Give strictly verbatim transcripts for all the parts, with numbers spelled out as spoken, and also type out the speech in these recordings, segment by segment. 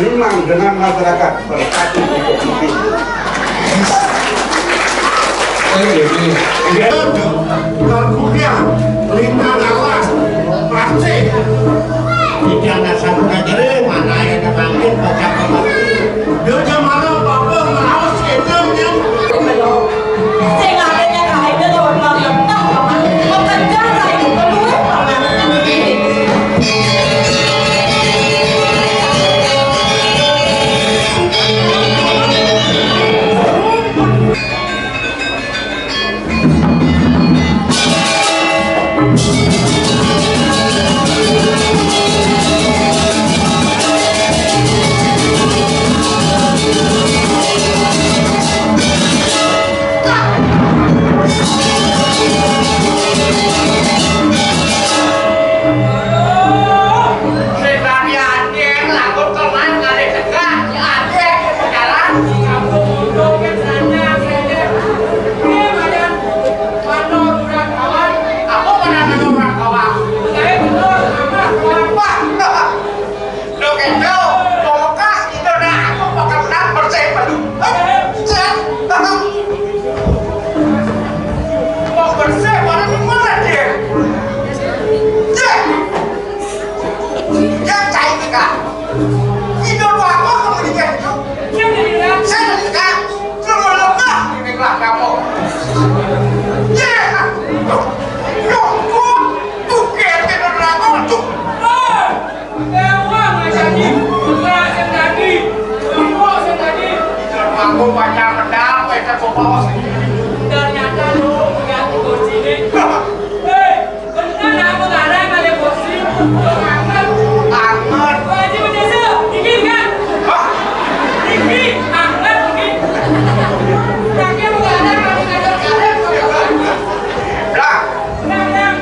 Memang dengan masyarakat bersatu untuk memimpin. Tergudiang, lintang alas, pasti. Tidak ada satu negeri mana yang terangkir baca pembantu. Dia jam malam apa meraus itu yang Sing arep nyekali lho, Pak. Nah, Pak, pekerja saya itu luwih, Pak. Lo kendo, pamungkas itu dah aku bakal menang bersih padu. Hah? Siap. Mau bersih mana, mana dia? Cek. Ya, cai kita. Itu apa kamu di kendo? Saya tidak. Cuma lemah ini kelah kamu. Ya. Yo, yo, tuh, kayak kendo neraka tuh. Aku baca medal, baca bawa sendiri. Ternyata lu punya kursi ini. Hei, bener aku ngarang ada kursi. Anget. Anget. Wah, ini udah tuh. Dingin kan? Hah? Dingin, anget, dingin. Tapi aku ngarang ada ngarang. Lah. Ngarang.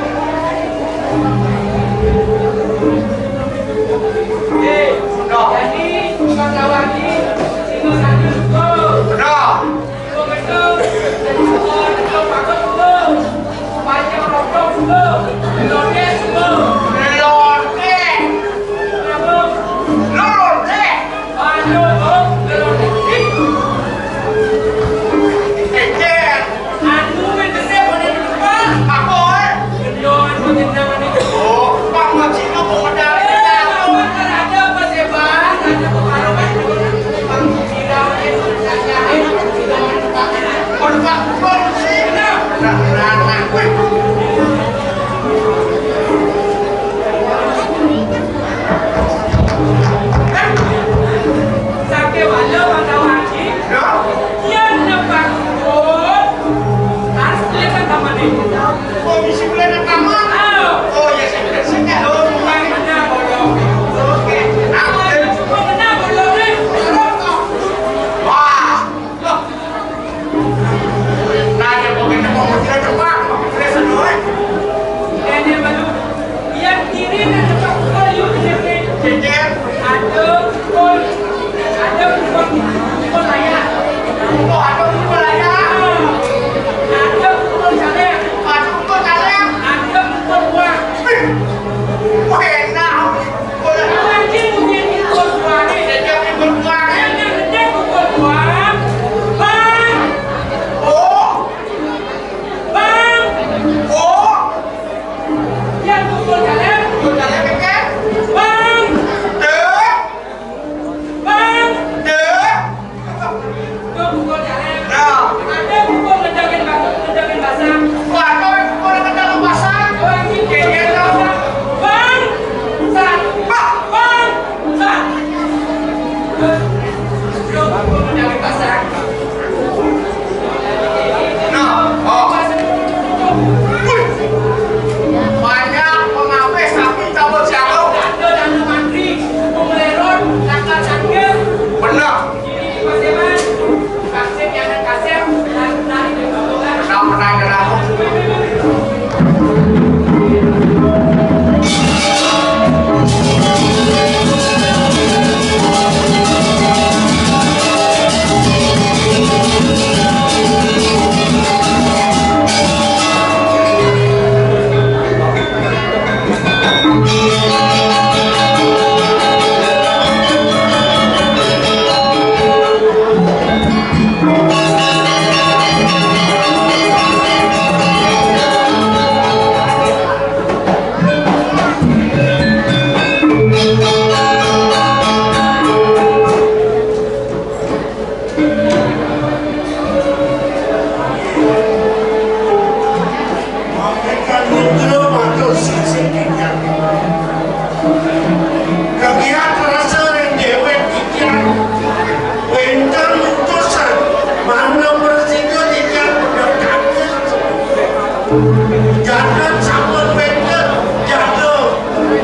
Janda sampun wénten, janda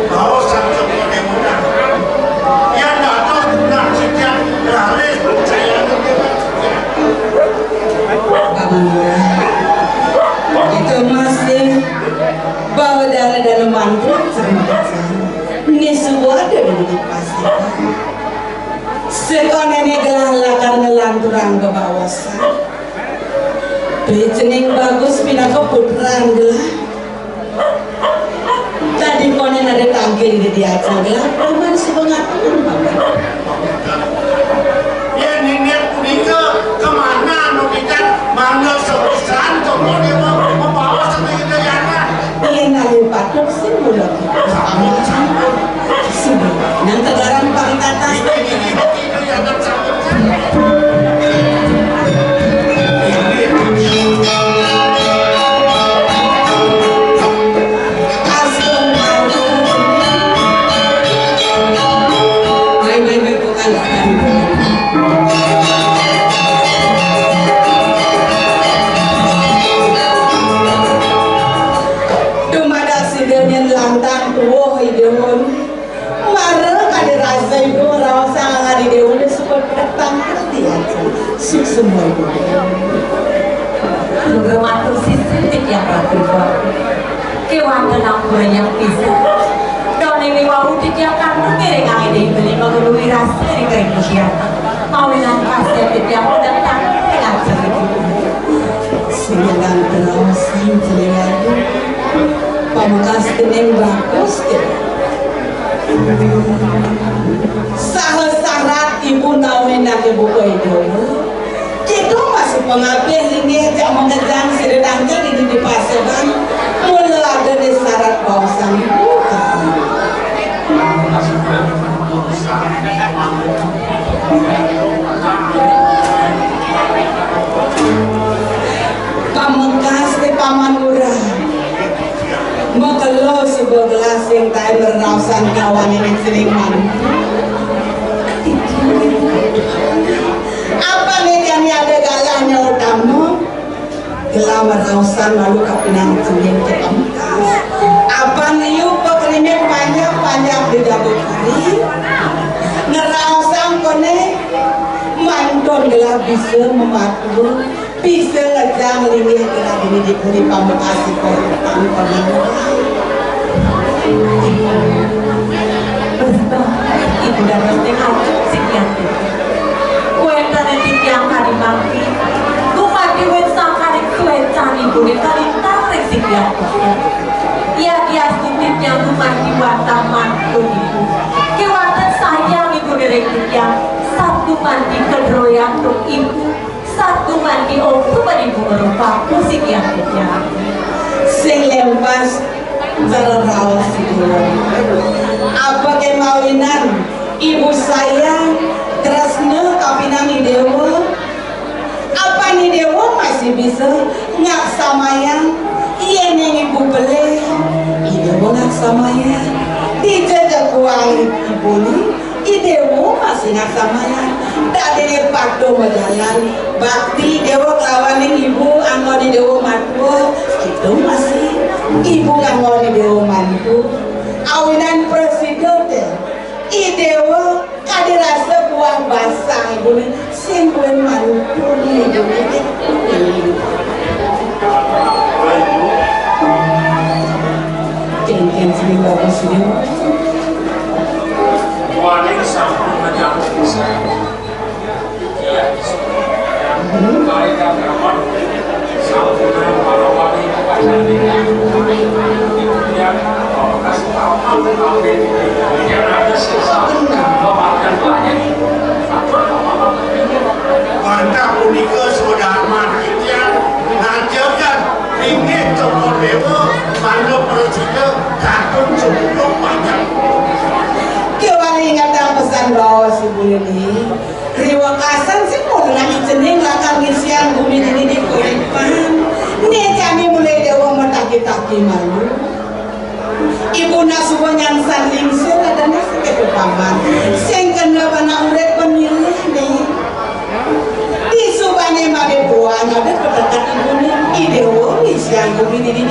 baos sampun wénten. Yén dados nak sitian raris percaya. Kita masih bawa dana-dana mantra cerita. Ini suara dari pasti. Sekonene gelah lakar ngelanturang bebaosan. Cening Bagus pinaka putran gelah. Tadi konen ada tangkil di diajar gelah, paman sebengat paman. Yén inggih punika kemana anu kita mangga sepisan toko dewa membawa sampai kita yana. Yén alih patut sing mula kita. Sini, nang tegaran pangkatan. Dumadak sida nyén lantang tuwuh Ida Hyang. Mara kadi rasa ibu raosang angadi dewa suka petang kerti aja. Suksma ibu. Nugra matur sisih titiang Ratu Ibu. Kéwanten ampura nyang pisan. Dene miwau titiang kantun ngiring angin beli mengelui rasa di kering titiang. Mawinan kasih titiang udah tangkil dengan cerita. Sing nganten raos sing jeneng ayu. Pamekas dening bagus ya. Saha sarat ibu nawinake buka idawa. Kita masih pengabih linggih jak mengejang sida tangkil di di paseban. Mula ada di sarat baosan ibu. Pamekas ti paman murah. Makelo suba gelas sing taen reraosan kawaning seniman. Apane jani ada galahnya utama? Gelah reraosan malu kapinang cening ti pamekas. Apan liu pakrinik panjak-panjak di jago kari. Ngeraosan kone mantun gelah bisa mematua. Bisa ngejang linggih kena dini di puri pamekasi korban pembunuhan. Bes banget ibu dan mesti ngajak si Kianti. Kuentane titiang kadi mangki. Kumati wit sangkaning suecan ibu ni kadi tarik si Kianti. Ya diastu titiang kumati wantah mantun ibu. Kewanten sayang ibu derek titiang. Satu mandi kedroyan tuk ibu. Satu mandi oku badi bunga rupa musik yang pecah. Sing lempas cara raos ibu. Apa kemawinan ibu sayang tresna kapinang idewa? Apa idewa masih bisa ngaksamayang? Iya neng ibu pelih idewa ngaksamayang. Dija jakuang ibu ni. Idewa masih ngaksamayang. Dadine patuh majalan. Bakti idewa kelawaning ibu angon idewa matua. Itu masih ibu ngangon idewa mantu. Awinan prasida te. Idewa kadi rasa buah basang ibune sing kuen mantu idune. Kengken sing bagus idewa. Waning sampun menjangkau saya. Kali dan aman, sampun para wali pacarnya. Yang kasih tahu, yang ada sisa, memakan banyak. Mantap punika saudara titiang ngajakan inggih Cokor Dewa, manuk prasida, katun sepuluh panjang. Kewali ingatang pesan baos ibu ini. Riwekasan sing mula nami cening lakar ngisian gumi dini di kuripan. Né jani mulai dewa mataki-taki malu. Ibu nak suba nyangsan lingsir adana sing kepaman. Sing kena bana urip pemilih né. Di subane made buana de petekat ibu né. I dewa ngisian gumi dini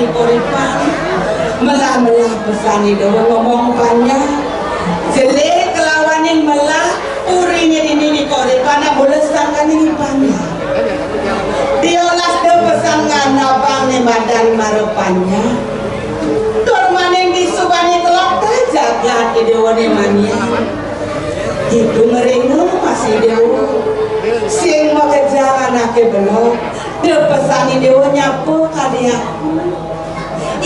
Sani Déwa ngomong panjang, jelé kelawaning melah puriné dini di koripan bulus sangkaning panjang. Diolas dé pesan nganabang né madan mara panjang. Tur maning di subané telok ta jagat Déwané manjang. Ditu ngeringa masih Déwa. Sing makejang anaké belog, dé pesané Déwa nyapa kadi aku.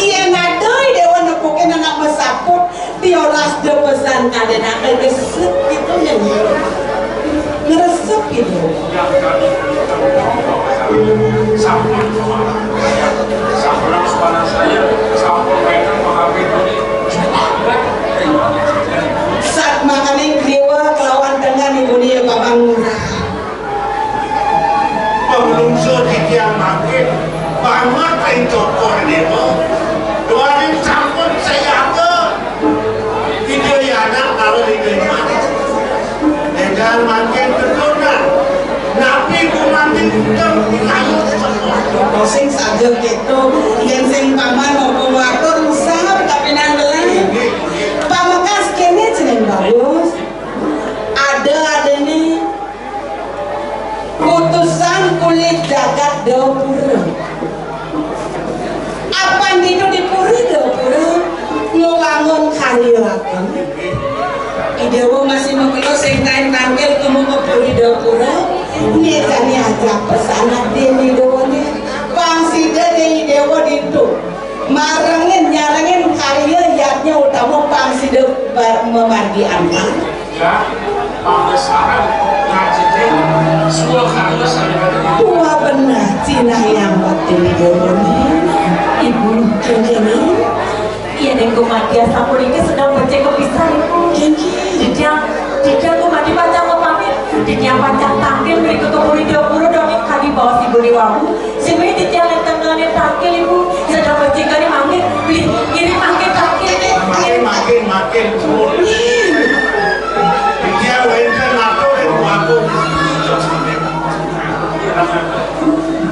Yén ada Déwa nepukin anak masaput, diolas dé pesan kadén aké gesep gitu ya. Ngresep gitu. Sampun, sampun, sampun, sampun, sampun, sampun, Sat makaning griwa kelawan tengen ibuné ya Bapak Ngurah. Panglungsur titiang mangkin, banget ring tokor Déwa. Duaning sampun sayaga. Ida ya anak kala ida iman. Édan mangkin keturunan. Napi gumanti utang pikayu sekolah. Sing saja kéto, yén sing paman maupun watur, usah kapinan belah. Pamekas kéné cening bagus. Ada-adané utusan kulit jagat Dapura. Apan ditu di puri Dapura ngwangun karya ageng. Idéwa masih makelo sing kain tangkil kemu ke puri Dapura. Nyétani ajak pesanak déné Idéwané. Pang sida dé Idéwa ditu. Marengin nyarengin karya yadnya utama pang sida bar-, memargi antar. Ya, panggesaran ngajiné sua karya sadaya. Tua benar cina yang waktu ini. Ibu, kengkini. Iya, Deng Kumadia sapunika sedang becik kepisan, Ibu. Kengkini. Titiang, titiang Kumadia pacang pamit. Titiang pacang tangkil mriki ke puri Dapura dongeng kadi baos Ibu Riwawu. Sing titiang nenten nenten tangkil, Ibu. Sedang becik kali mangkir. Beli, ini mangkir tangkil. Makin, makin, makin. Titiang wénten matur ring Wagung.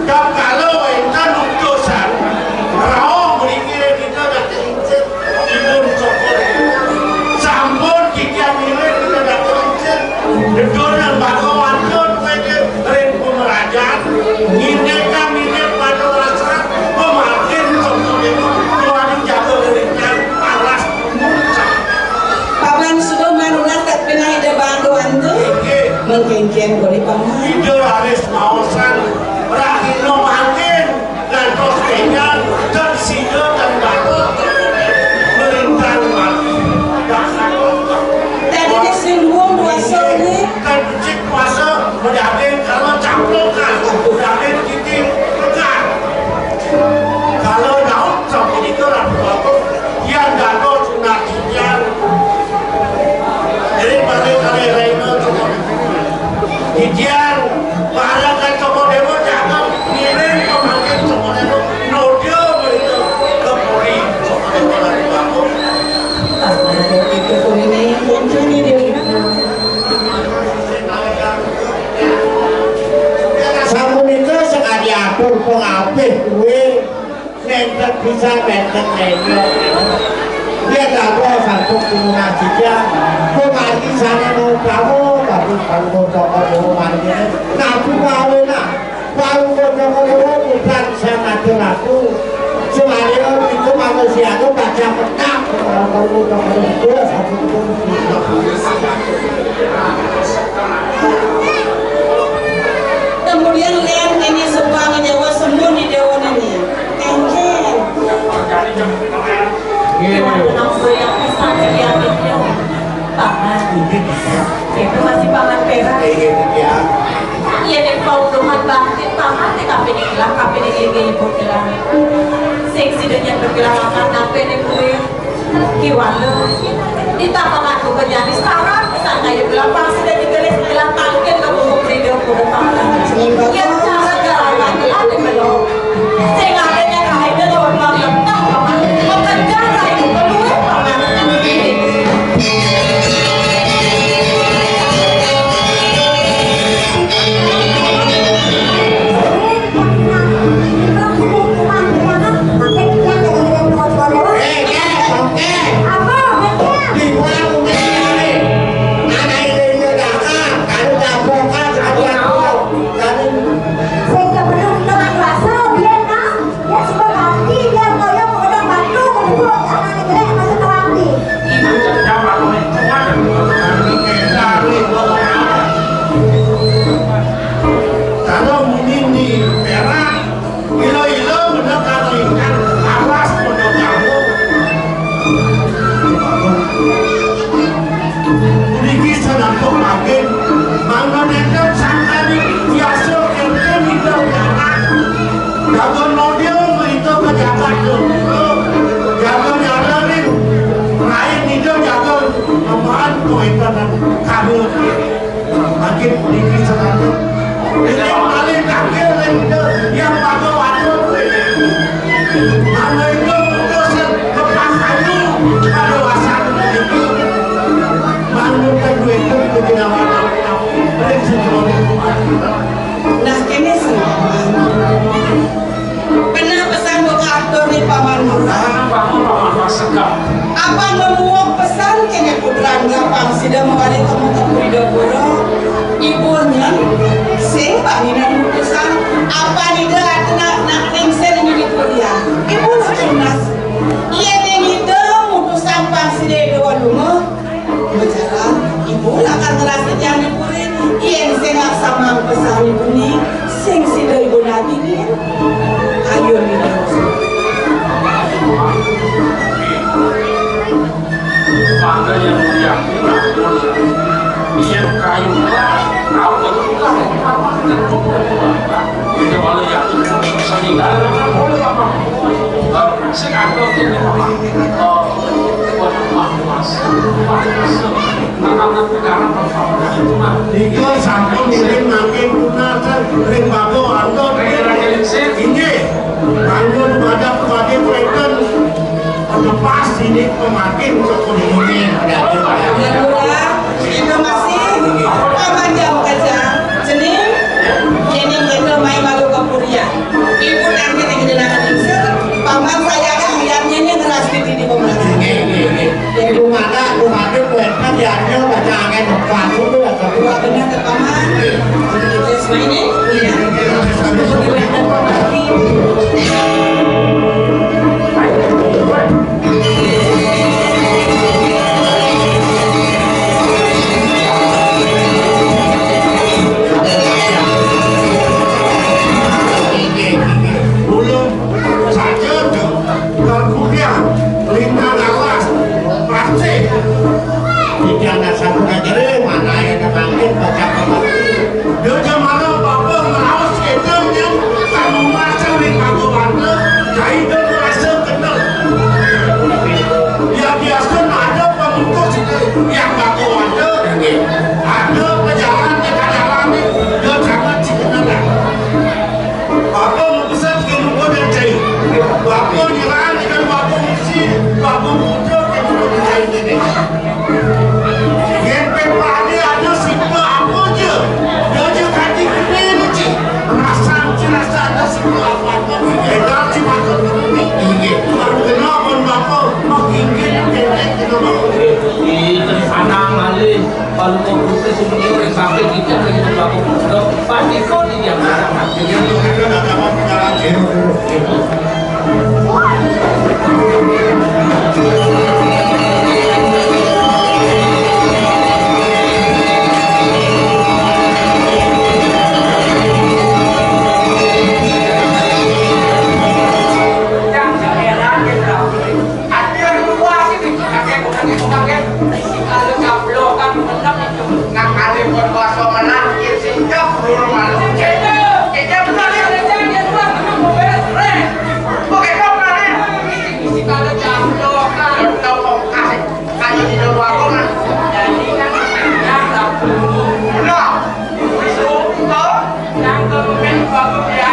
Tatkala wénten utusan rauh mriki ring kita dak kincir, ibun sokor. Sampun titiang ngiring kita dak kincir. Dedon lembaga wantun wénten ring pemerajan. Ngindikan ngindik pada rasa pemakin sokor itu. Tuhan jaga ring paras. Paman suba manunas tak pinah ida bantu antu. Mengkengkeng boleh paman. Ida raris maosan rahina mangkin ngantos tenyan dan sida dan batur merintah mati. Tadi dia sing luwung kuasa ni. Kan becik kuasa medaging kalau campur kan. Medaging kiting pekat. Kalau daun sampai itu lah bagus. Yang dados sunat Titiang. Jadi, balik kali Raina Cokor. Titiang, para kan Cokor Dewa cakep, ngiring pemangkin Cokor Dewa, noda mereka ke puri Cokor Dewa lagi bangun. Pas mana dia itu puri ini, muncul nih dia. Sapunika sakadi atur pengabih kuwi. Nénten bisa, nénten nénten. Yén dados sampun pinunas titiang, pamargi sané mautama, tapi panggoca Pandhawa marginé. Nabi kawéna, panggoca Pandhawa putra Sang Ratu. Suwaya itu manusia itu baca menang, panggoca Pandhawa sampun. Kemudian lihat ini sumpah ngejawa sembun di dewan ini. Kengkeng. Nggih. Dewan tenang goyang pisan setiap itu. Paman. Itu masih paman perak. Iya, iya. Iya, nek paunduhan bangkit, paman nek kapining ilang, kapining inggih ibu ilang. Sing sida nyén begelah makan nape nek kuwi? Kiwala. Ditapangan buka jani sarang, sangkaya gelah pang sida digelis gelah tangkil ke bubuk rida kuda paman. Yang cara galakan gelah di belok. Sing adanya kahaida lawan bang lemah paman. Mengejar rai keluar paman. Kalau muni ni perak, ilo-ilo bener karo ikan, alas bener kamu. Puniki sanapun mangkin, mangda nenten sangkani biasa enten ida jagat. Jaga model merita pejabat tu. Jaga nyaranin, lain ida jaga aman kuetan karya. Makin puniki sanapun. Ini paling terakhir ida yang pada waktu. Mangga ida putus lepas kayu pada wasan puniki. Mangga kayu itu dikira warna ring sejeroning kuat. Nah, kene sing. Pernah pesan buka atur ni Paman Lurah. Apa memuak pesan kene putran gapang sida mawali temu ka Puri Dapura? Ibu nyen sing baninan mutusan apa nida atena nak ningsen nyulit kuliah. Ibu cerdas. Iya nida mutusan pang sida dua luma. Bejalan, ibu lakar ngerasa jam di puri, yen sing samang pesan ibu ni, sing sida ibu nadi ni. Ayo ni. Mangga yang mulia, iya kayu, tahu betul kan? Kita malah ya, sehingga boleh apa? Sing ada ini apa? Oh, buat apa? Nika sampun ngiring mangkin punasan ring Bago Anton. Inggih, mangga dumadak kepada wonten penepas ini pemakin sepenuhnya. Informasi, paman jam kerja, cening, yening kita mai malu ke Puria. Ibu tangkit yang jenakan ingsir, paman saya kan lihatnya ini ngeras di sini pemerintah. Nggih, nggih, nggih. Ibu mana, ibu mana, kuetan diambil, baca angin, kuat dulu, ya, tapi benar, paman. Terus ini, iya. Ulun saja tu, kalau kuliah, lintang alas, pasti. Tidak ada satu negeri, mana yang terpanggil, baca apa. Dia jam malam apa, meraus kita, dia tak memaksa di paku warna, jadi dia merasa kenal. Ya, biasa ada pemutus itu, yang paku warna, ada pejalan, dia tak jalan, dia sangat dikenal. Bapa mupesat ka muka dan cai. Bapa nyerang dengan bapa musi, bapa muda ka muka dan cai dene. Yen pe pade ada sipa apa je, ya je kati kene ni ci. Rasa ci rasa ada sipa apa-apa. Eda ci makan kene ni. Inggih. Baru kena pun bapa, mak inggih kene kena bapa. Ih, tadi pandang alih. Kalau mau putih sebenarnya orang sakit kita lagi berlaku. Pasti kau ni yang Ada luas ini, kakek, kakek, kakek. Kalau kablokan menang itu. Ngakali buat bahasa menang, ya, singkap, dulu malu. Kita, kita benar, ya, kita, ya, Tuhan, menang, mau beres, keren. Oke, kau benar, ya. Ini, ini, kalau kablokan, tahu mau kasih. Kayu di dalam aku, nah. Jadi, kan, ya, tahu. Nah, sumpah. Yang kemudian, bagus, ya.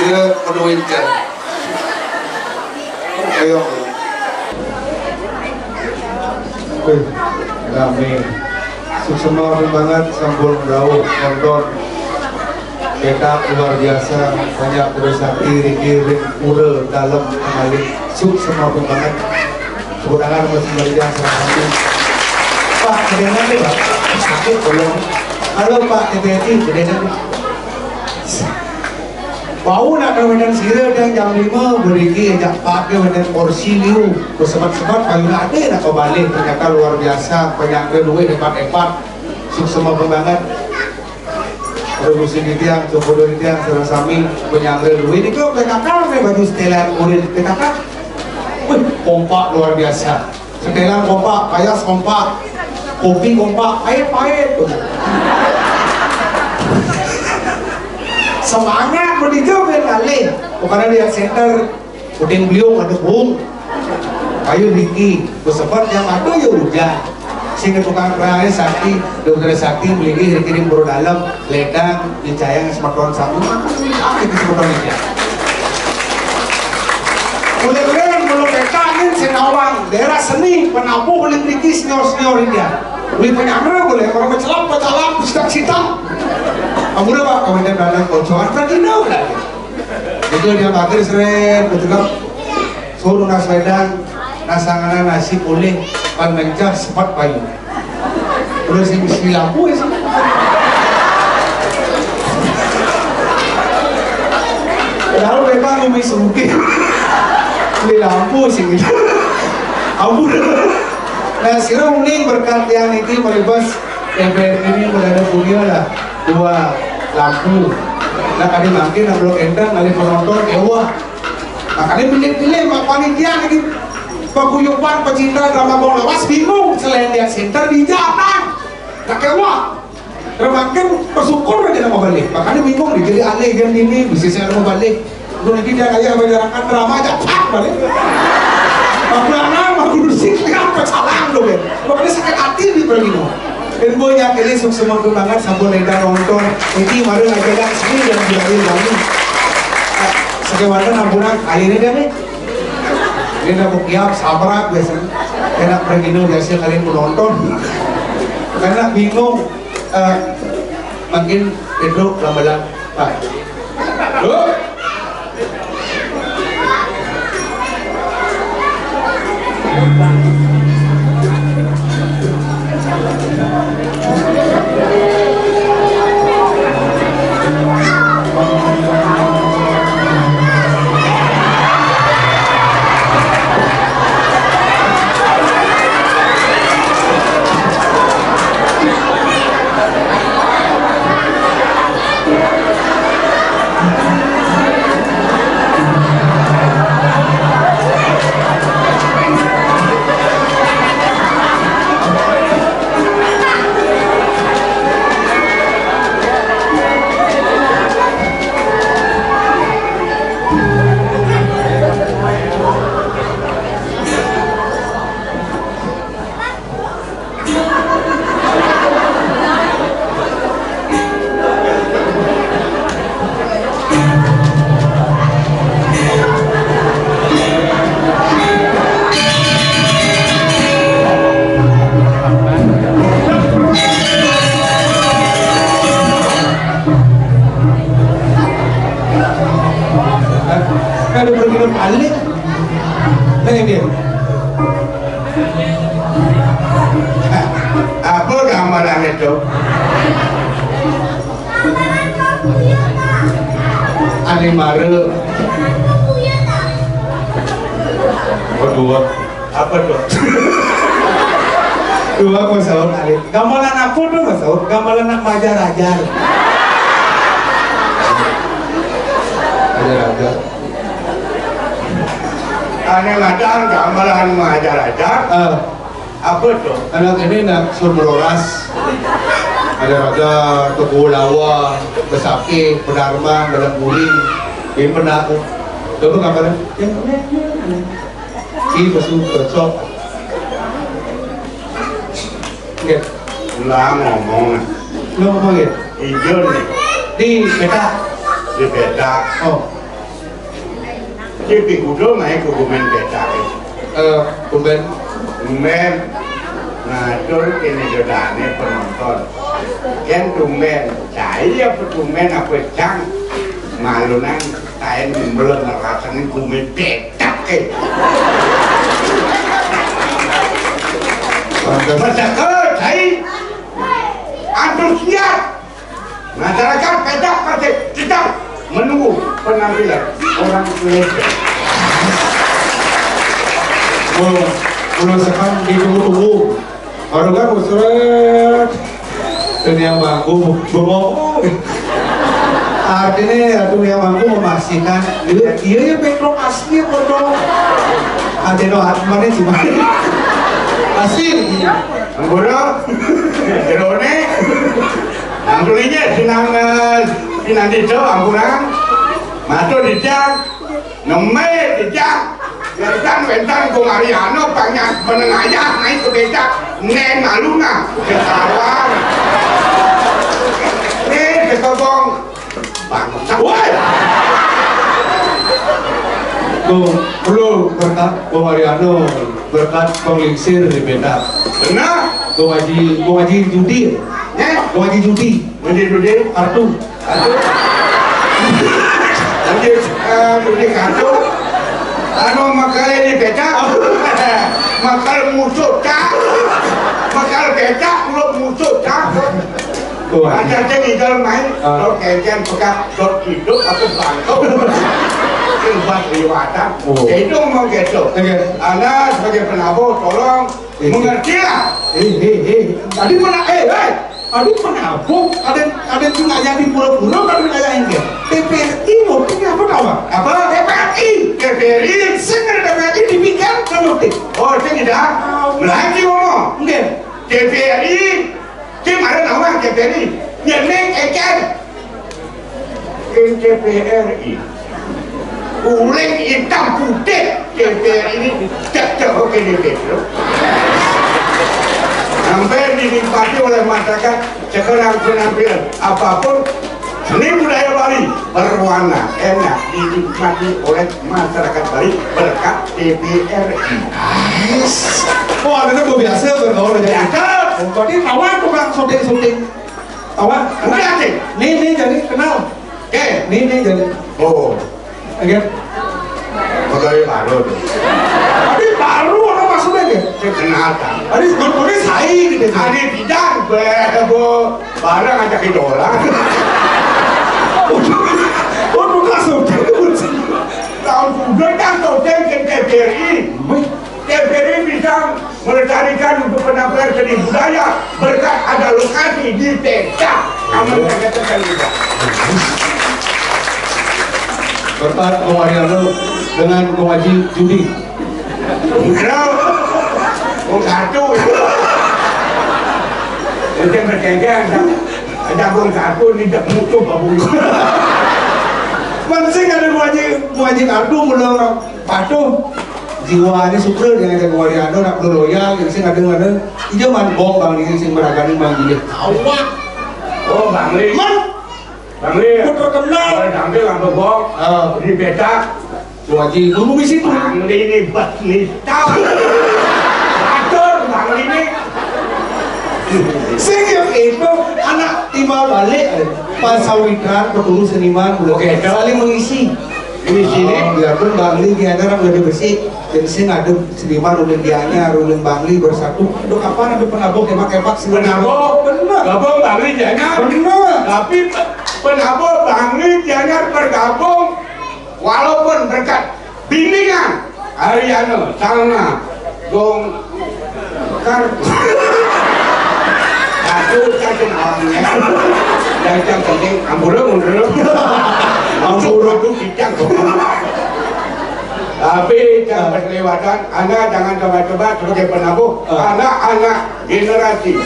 Kira penuhin, Cak. Ayo. Wih, rame. Suksema banget, sampun jauh nonton. Kita luar biasa, banyak terus sakti, riki, ring, pura, dalam, kembali. Suksema banget. Tepuk tangan buat sembari dia, salah satu. Pak, kedengaran nih, Pak. Sakit, belum. Halo, Pak, hati-hati, kedengaran nih. Wau nak kawinan sira dah jam lima, beriki jak pakai wenen porsi liu. Bersebat-sebat payu nak ada nak kembali. Ternyata luar biasa, penyangga duit hebat-hebat. Suksema banget. Terus sini tiang, coba dari tiang, serang sami, penyangga duit. Ini kok P K K, nih baju setelan kulit P K K. Wih, kompak luar biasa. Setelan kompak, payas kompak, kopi kompak, pahit-pahit. Semangat begitu ben alih. Bukan dia center, puting beliung ada bung. Ayo Niki, bersebat yang ada ya udah. Sehingga tukang kerahnya sakti, dokter sakti, meligi, kirim buru dalam, ledang, dicayang semeton satu, makan, apa itu semeton ini? Udah keren, belum petangin, Senawang, daerah seni, penabuh, boleh meligi, senior-senior ini ya. Beli penyamra, boleh, orang mencelam, pecalang, sitak-sitak. Ampun, Pak, kemudian dalam bocoran, pergi dong, dah. Itu dia pakai seret, betul kan? Suruh nas wedang, nasanganan nasi boleh, pan mencah, sepat payu. Udah sih, mesti lampu ya sih. Padahal memang umi sugih. Beli lampu sih gitu. Ampun. Nah, sira uning berkat yang niki meribas M P R ini berada punya lah dua lampu. Nah, kami makin nak belok enteng, kali penonton, ewah. Makanya pilih-pilih, mak panitia lagi paguyuban pecinta drama Bong Lawas bingung, selain dia center di jalan. Nah, ewah. Remakin bersyukur aja nama balik. Makanya bingung nih, jadi alih yang ini, bisa saya nama balik. Udah lagi dia kayak menyerangan drama aja, pak, balik. Mabrana, magurusik, lihat pecalang tuh, Ben. Makanya sakit hati di Perlino. Dan gue yakin ini sukses banget, sampun ledang nonton. Ini mari aja kan sini dan bilangin kami. Sekewannya nampunan, akhirnya dia nih. Ini udah kiap, sabrak biasanya. Enak Perlino biasanya kalian menonton. Karena bingung. Eh, makin itu lama-lama. Pak. Loh? Kalau pergi balik, tanya dia. Apa gambaran itu? Ane mara. Kedua. Apa tuh? Dua kosong kali. Gamelan apa tuh, Mas Saud? Gamelan nak majar-ajar. Majar-ajar. Ane ngadan gamelan majar-ajar. Eh. Apa tuh? Anak ini nak sur meloras. Ada raga, Teguh Lawa, Besakih, Pedarman, Dalam Guling. Ini pernah aku. Coba gambaran. Ini pesu cocok. Nggih. Lah ngomong. Lo ngomong ya? Iya nih. Di peta. Di peta. Oh. Iki kudu naik ke gumen becak. Eh, tumben. Tumben. Ngatur kene jodane penonton. Yen tumben, saya apa tumben apa cang? Malunan, saya belum ngerasain gumen becak, eh. Pantes. Becak, eh, saya antusias. Masyarakat Pecak masih tetap menunggu penampilan orang Pecak. Oh, kalau sekarang ditunggu-tunggu. Baru kan, seret. Dunia manggung, bengong. Artinya, dunia manggung memastikan, iya, iya, ya, Petro asli apa dong? Ada no, mana sih, mana? Asli. Ampura. Jerone. Ampulinya sinang, eh, sinang dijo, ampura. Matur dijak. Neme dijak. Wentan, wentan, Gung Ariano, banyak menengayah, naik ke becak. Nen malu nah. Ketahuan. Nih, ketobong. Bangsa. Woi! Tuh, lu berkat Gung Ariano, berkat penglingsir di becak. Benar. Gung Haji, Gung Haji Judi. Ya? Gung Haji Judi. Judi, Judi. Kartu. Kartu. Judi, eh, Judi kartu. Anu, makale di becak. Makal musuh, cak. Makal becak, lu musuh, cak. Tuh. Aja teh ngidol main, ah, dok kengkeng pekak, dok hidup, aku bangkok. Lepas liwatan. Oh. Ya, itu ngomong gitu. Oke. Anda sebagai penabuh, tolong, iya, mengertilah. Eh, eh, eh. Tadi pernah, eh, eh. Aduh, penabuh. Ada, ada yang nggak jadi pura-pura, ada yang nggak yang dia. T P R I, motifnya apa, tahu, Bang? Apa? T P R I. T P R I. Sing ada T P R I dipikir, kan motif. Oh, saya tidak. Tahu. Lagi ngomong. Enggak. T P R I. Tim ada nama T P R I. Nyening eker. Tim T P R I. Uling hitam putih T P R I ini. Cek, cek, oke, ini, oke, bro. Sampai dinikmati oleh masyarakat sekarang penampilan apapun. Seni budaya Bali berwarna, enak dinikmati oleh masyarakat Bali berkat T P R I. Nice. Oh, ada tuh biasa bergaul aja. Biasa. Oh, berarti lawan tukang syuting-syuting. Lawan. Udah, Cik. Nih, nih, jadi kenal. Oke. Nih, nih, jadi. Oh. Oke. Pegawai baru tuh. Tapi baru apa maksudnya, Cik? Saya kenal, kan. Tadi sebetulnya saya gitu. Ada tidak, Bu? Barang ajak idola. Waduh, waduh, kasus. Tahun udah kan, tahun ke T V R I. Wih. T V R I bisa melestarikan untuk penampilan seni budaya berkat ada lokasi di Pecak. Aman, kata saya juga. Berkat Bung Ariano dengan Bung Haji Judi. Bro, Bung Kartu. Itu bercengkel, ada, ada Bung Kartu, ini tak mutu, Pak Bung. Mensing ada Bu Haji, Bu Haji Kartu, mulai orang patuh. Jiwanya super, yang ada Bu Haji Kartu, nak perlu loyal, yang sing ada, ada. Iya, man, bong, Bang, ini sing beragam, Bang, ini. Awak. Oh, Bang Li. Man. Bang Li. Ku terkenal. Kalau tampil, nggak bong. Ah. Di Pecak. Wajib ngomong di situ. Bang Li ini bas nista. Atur Bang Li ini. Sing yang itu anak timbal balik, eh. Pas sawitan, petulus seniman, oke, saling mengisi. Di sini. Oh, biarpun Bang Li di antara udah bersih, dan sing ada seniman udah dianya, udah Bang Li bersatu. Udah kapan ada penabuh, hebat-hebat seniman? Penabuh? Bener. Gabung Bang Li dianya. Bener. Tapi pe-, penabuh Bang Li dianya bergabung. Walaupun berkat bimbingan Ariano, Salma, Gong Kar. Aku cacing awalnya. Dan yang penting, ampura mundur. Ampura tuh cicak. Tapi jangan kelewatan, Anda jangan coba-coba sebagai penabuh, ah, karena anak generasi.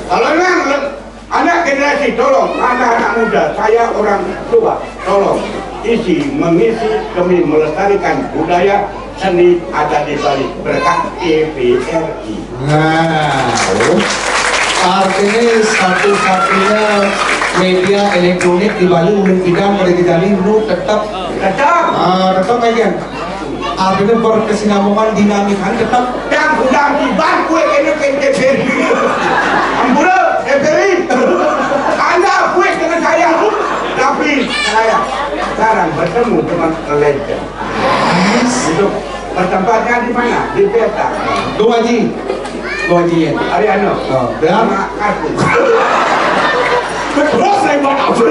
Kalau memang anak generasi, tolong, anak-anak muda, saya orang tua, tolong isi, mengisi demi melestarikan budaya seni adat di Bali berkat T V R I. Nah, artinya satu-satunya Media elektronik di Bali ulun kidang kada dijani nu tetep. Tetep. Ah, tetep aja. Artinya berkesinambungan dinamika tetep. Dang udang tiban kue kena N T V. Ampura, N T V. Anda kue dengan saya. Tapi saya sekarang bertemu dengan legend. Itu bertempatnya di mana? Di peta. Dua G. Dua G ya. Hari anu. Oh, berapa? Sama aku. Terus saya buat apa?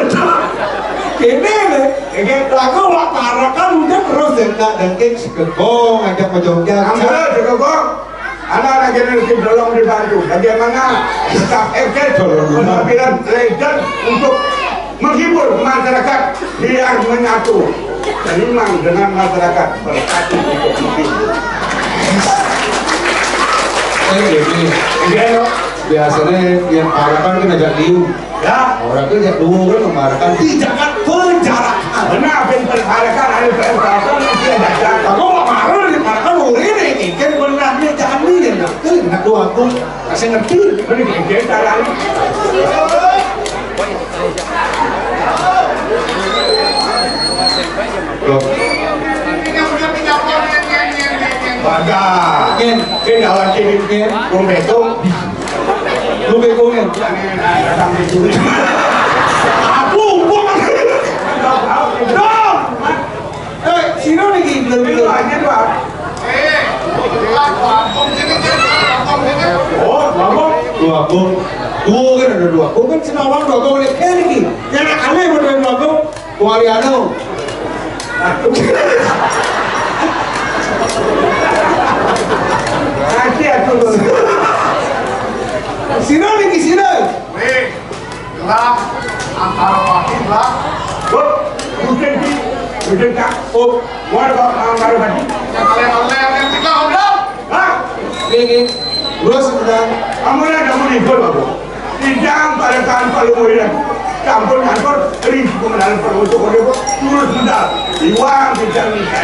Ini nih. Ini lagu wak parakan udah terus ya, tak dengking segegong, ajak pejongja. Ampura, segegong. Anak-anak generasi belum dibantu. Bagaimana tetap eksis penampilan legend untuk menghibur masyarakat biar menyatu, senang dengan masyarakat, bersatu untuk menghibur. Eh, ini. Iya, biasanya yang parakan kan ajak liu. Ya. Orang tu jak dua orang memarakan. Di jangan penjarakan. Benar, apa yang penjarakan ada penjarakan, dia datang. Aku mau marah di parakan orang ini. Kan benar dia jangan dia nak. Kan nak dua aku. Kasih ngerti. Mana dia cara ni? Loh. Baga. Ken, ken jalan kiri ken. Kong betul. Lu bego kan? Aku bukan. Dong. Eh, sino lagi belum belum. Oh, dua kong. Dua kong. Dua kan ada dua kong kan senawang dua kong lagi. Eh, lagi. Yang nak aneh betul dua kong. Kuali anu. Nanti aku dulu. Sino lagi sino. Weh, lah, angkara pati lah. Hop, mungkin di, mungkin tak. Oh, what about angkara pati? Yang kalian oleh yang kita ngobrol. Hah? Nggih, nggih. Terus, udah. Amun ada mun ikut aku. Tidak pada tanpa lu murid aku. Campur nyantur, ri pemenang perlu untuk kode kok. Lurus bentar. Iwang tidak bisa.